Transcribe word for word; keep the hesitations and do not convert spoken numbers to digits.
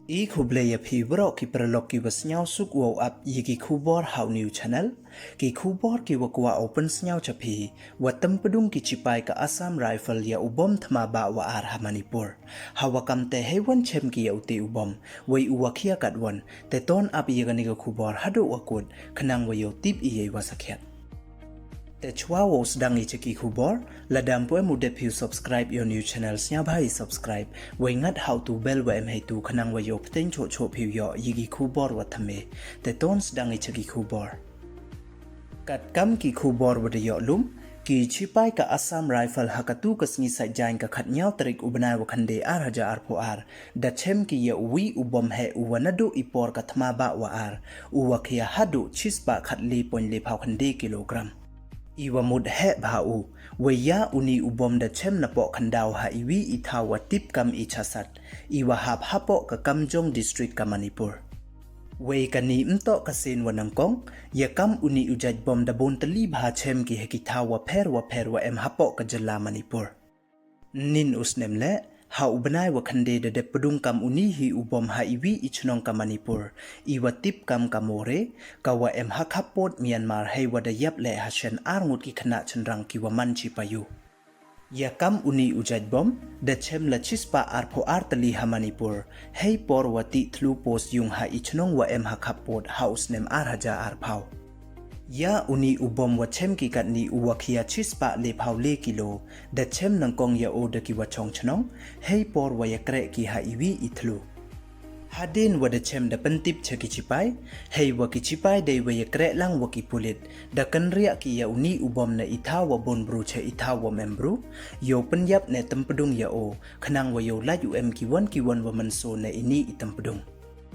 I khublei ya phi waroh ki paralok ki wa sniawsuk wow ap ya ki khubor ha u new channel. Ki khubor ki wa kwah u pynsniaw cha phi, wa tympdung ki chipai ka Assam Rifle ya u bom thma bah wa ar ha Manipur. Ha wa kam te hei wan chem ki ya u te u bom, wei u wa khia kat wan, te ton ap ya kani ka khubor haduh wa kut, khnang wa yow tip i ya i wa sakhiat. Te chwa wow sdang i cha ki khubor, lada ym pu em u dep phi u subscribe ya u new channel, sniawbha i subscribe, wei ngat ha u tu bell wa em hei tu, khnang wa yow pteng choh choh phi u yoh ya ki khubor wa thymme. Te ton sdang i cha ki khubor. Kat kam ki khubor wa da yoh lum, ki chipai ka Assam Rifle ha katu ka sngi Saitjaiñ ka khatnyaw tarik u bnai wa khyndai ar hajar arphaw ar, da chem ki ya u wi u bom heh u wa naduh i por ka thma bah wa ar, u wa khia haduh chispah khatle point lephaw khyndai kilogram. I wa mut heh bha u, wei ya u ni u bom da chem na poh khyndaw ha i wi i thaw wa tip kam i Chasad, i wa hap hapoh ka Kamjong District ka Manipur. Wei kani ym toh ka sien wa nyngkong, ya kam u ni u jait bom da bun tylli bha chem ki ha ki thaw wa pher wa pher wa em hapoh ka jylla Manipur. Nin u snem le, ha u bnai wa khyndai da dep pdung kam u ni hi u bom ha i wi i chnong ka Manipur, i wa tip kam ka Moreh, ka wa em ha khappud Myanmar, hei wa da yap le ha shen ar ngut ki khynnah chynrang ki wa man chipai u. Ya kam u ni u jait bom, da chem la chispah arphaw ar tylli ha Manipur, hei por wa tih thlu post yung ha i chnong wa em ha khappud ha u snem ar hajar arphaw. Ya u ni u bom wa chem ki kat ni u wa khia chispah lephaw le kilo, da chem nyngkong ya o da ki wa chong chnong, hei por wa ya kreh ki ha i wi i thlu. Hadien wa da chem da pyntip cha ki chipai, hei wa ki chipai dei wa ya kreh lang wa ki pulit, da kynriah ki ya u ni u bom na i thaw wa bun bru cha i thaw wa ym em bru, yow pynyap ne tympdung ya o, khnang wa yow lait u em ki wan ki wan wa mynsaw na i ni i tympdung.